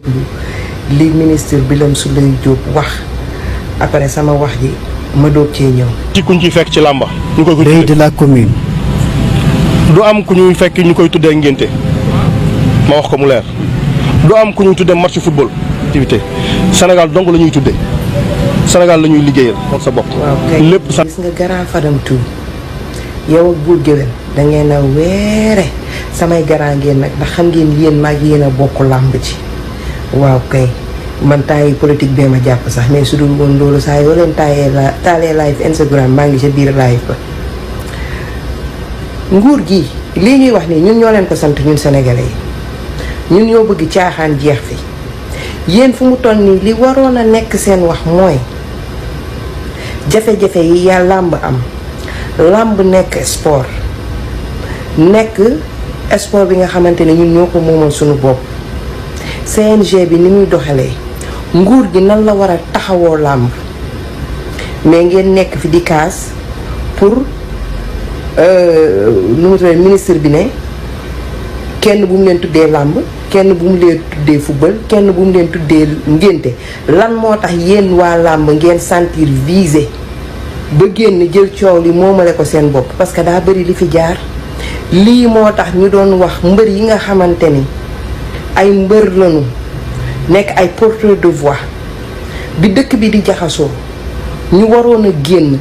li ministre Birame Souleye Diop wax après sama wax ji ma doog cee ñëw. ci kuñ ci fekk ci làmba ñu koy Rey de la commune. du am ku ñuy fekk ñu koy tuddee ngénte ma wax ko mu leer du am ku ñuy tuddee match football activité Sénégal donc la ñuy tuddee Sénégal la ñuy liggéeyal moom sa bopp. waaw kay lépp sa gis nga Grand Fadam Tour yow ak Bour Gueweul da ngeen a weere samay garant ngeen nag ndax xam ngeen yéen maag yéen a bokk làmb ci waaw kay man temps yi politique bee ma jàpp sax mais su dul woon loolu saa yoo leen taalee live Instagram maa ngi ca biir live ba. nguur gi lii ñuy wax nii ñun ñoo leen ko sant ñun sénégalais yi ñun ñoo bëgg caaxaan jeex fi yéen fu mu toll nii li waroon a nekk seen wax mooy jafe-jafe yi yaa làmb am làmb nekk sport bi nga xamante ne ñun ñoo ko moomal suñu bopp CNG bi ni muy doxalee nguur gi nan la war a taxawoo làmb mais ngeen nekk fi di kaas pour nu mu tuddee ministre bi ne kenn bu mu leen tuddee làmb kenn bu mu leen tuddee football kenn bu mu leen tuddee ngénte lan moo tax yéen waa làmb ngeen sentir visé ba génn jël coow li moomale ko seen bopp parce que daa bëri li fi jaar lii moo tax ñu doon wax mbër yi nga xamante ni ay mbër lañu nekk ay porteur de voix bi dëkk bi di jaxasoo ñu waroon a génn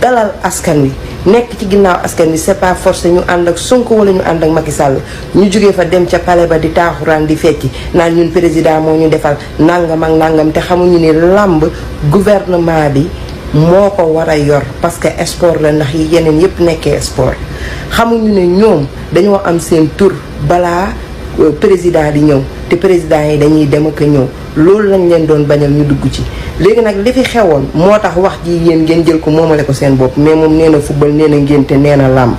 dalal askan wi nekk ci ginnaaw askan wi c'est pas forcé ñu ànd ak Sonko wala ñu ànd ak Macky Sall ñu jógee fa dem ca palais ba di taaxuraan di fecci naan ñun président moo ñu defal nangam ak nangam te xamuñu ne làmb gouvernement bi moo ko war a yor parce que sport la ndax yi yeneen yépp nekkee sport xamuñu ne ñoom dañoo am seen tur balaa président di ñëw te président yi dañuy dem ak a ñëw loolu lañ leen doon bañal ñu dugg ci léegi nag li fi xewoon moo tax wax ji yéen ngeen jël ko moomale ko seen bopp mais moom nee na football nee na ngénte nee na làmb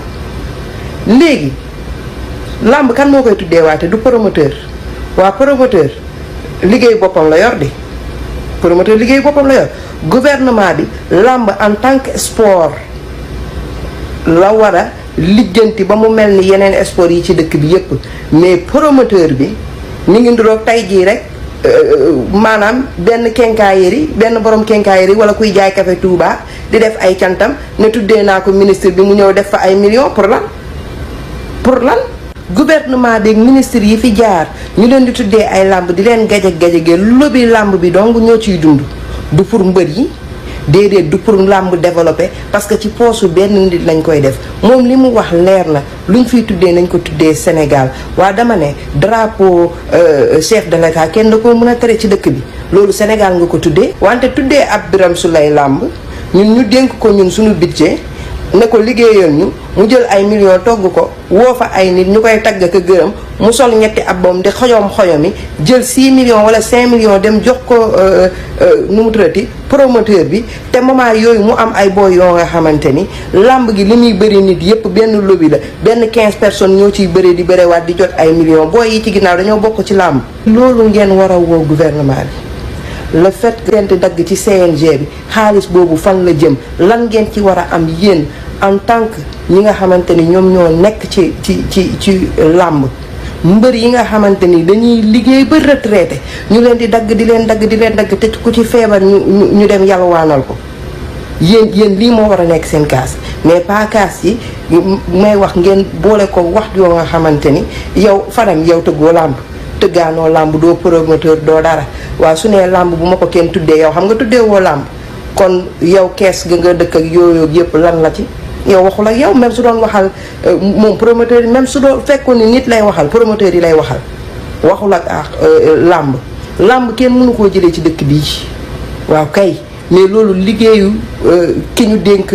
léegi làmb kan moo koy tuddee waate du promoteur waa promoteur liggéey boppam la yor di promoteur liggéey boppam la yor gouvernement bi làmb en tant que sport la war a lijjanti ba mu mel ni yeneen sport yi ci dëkk bi yépp mais promoteur bi ñu ngi nduroog tey jii rek maanaam benn kenkaayeri benn borom kenkaayeri wala kuy jaay café Touba di def ay cantam ne tuddee naa ko ministre bi mu ñëw def fa ay millions pour lan gouvernement bi ak ministre yi fi jaar ñu leen di tuddee ay làmb di leen gajag-gajagee lobby làmb bi donc ñoo ciy dund du pour mbër yi déedéet du pour làmb développé parce que ci poosu benn nit lañ koy def moom li mu wax leer na luñ fiy tuddee nañ ko tuddee Sénégal waa dama ne drapeau chef de l'État kenn da ko mën a tere ci dëkk bi loolu Sénégal nga ko tuddee wante tuddee ab Birame Souleye làmb ñun ñu dénk ko ñun suñu budget ne ko liggéeyal ñu mu jël ay millions togg ko woo fa ay nit ñu koy tagg ak gërëm mu sol ñetti abboom di xoyom-xoyomi jël 6 millions wala 5 millions dem jox ko nu mu tuddati promoteur bi te moment yooyu mu am ay booy yoo nga xamante ni làmb gi li muy bëri nit yépp benn lobby la benn 15 personnes ñoo ciy bëree di bërewaat di jot ay millions booy yi ci ginnaaw dañoo bokk ci làmb loolu ngeen war a woo gouvernement bi le fait que ngeen di dagg ci CNG bi xaalis boobu fan la jëm lan ngeen ci war a am yéen en tant que ñi nga xamante ni ñoom ñoo nekk ci làmb mbër yi nga xamante ni dañuy liggéey ba retraité ñu leen di dagg di leen dagg te ku ci feebar ñu dem yalwaanal ko yéen lii moo war a nekk seen kaas mais pas kaas yi may wax ngeen boole ko wax yoo nga xamante ni yow Fadam yow tëggoo làmb tëggaanoo làmb doo promoteur doo dara waaw su nee làmb bu ma ko kenn tuddee yow xam nga tuddee woo làmb kon yow kees ga nga dëkk ak yooyu yëpp lan la ci yow waxul ak yow même su doon waxal moom promoteur yi même su doon fekkoon ni nit lay waxal promoteur yi lay waxal waxul ak làmb kenn mënu koo jëlee ci dëkk bii waaw kay mais loolu liggéeyu ki ñu dénk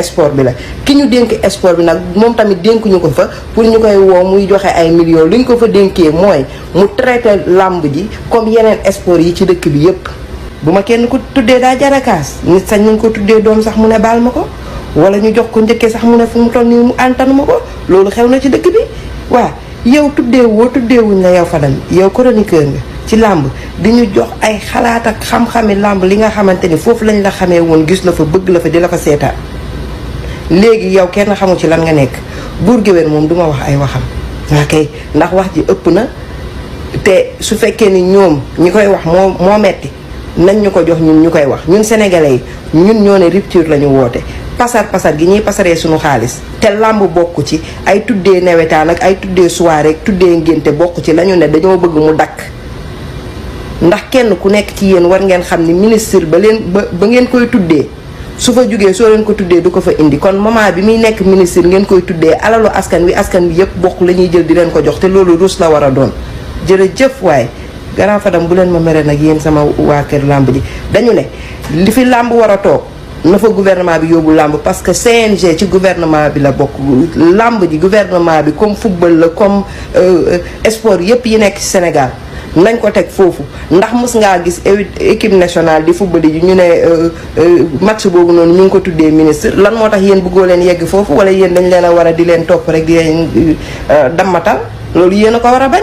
sport bi la ki ñu dénk sport bi nag moom tamit dénkuñu ko fa pour ñu koy woo muy joxe ay millions li ñu ko fa dénkee mooy mu traité làmb ji comme yeneen sport yi ci dëkk bi yépp bu ma kenn ko tuddee daa jarakaas nit sañ nañ ko tuddee doom sax mu ne baal ma ko wala ñu jox ko njëkkee sax mu ne fu mu toll nii mu antanu ma ko loolu xew na ci dëkk bi waaw yow tuddeewuñ la yow Fadam yow chroniqueur nga ci làmb di ñu jox ay xalaat ak xam-xami làmb li nga xamante ni foofu lañ la xamee woon gis la fa bëgg la fa di la fa seetaan léegi yow kenn xamul ci lan nga nekk Bour Gueweul moom duma wax ay waxam waa kay ndax wax ji ëpp na te su fekkee ni ñoom ñi koy wax moo metti nañ ñu ko jox ñun ñu koy wax ñun sénégalais yi ñun ñoo ne rupture la ñu woote pasar gi ñuy pasaree suñu xaalis te làmb bokk ci ay tuddee nawetaan ak ay tuddee soirée ak tuddee ngénte bokk ci la ñu ne dañoo bëgg mu dakk ndax kenn ku nekk ci yéen war ngeen xam ni ministre ba ngeen koy tuddee su fa jógee soo leen ko tuddee du ko fa indi kon moment bi muy nekk ministre ngeen koy tuddee alalu askan wi yëpp bokk la ñuy jël di leen ko jox te loolu rus la war a doon jërëjëf waaye Grand Fadam bu leen ma mere nag yéen sama waa kër làmb ji dañu ne li fi làmb war a toog na fa gouvernement bi yóbbu làmb parce que CNG ci gouvernement bi la bokk làmb ji gouvernement bi comme football la comme sport yëpp yi nekk ci Sénégal nañ ko teg foofu ndax mës ngaa gis équipe nationale di football yi ñu ne match boobu noonu ñu ngi ko tuddee ministre lan moo tax yéen bëggoo leen yegg foofu wala yéen dañ leen a war a di leen topp rek di leen dammatal loolu yéen a ko war a bañ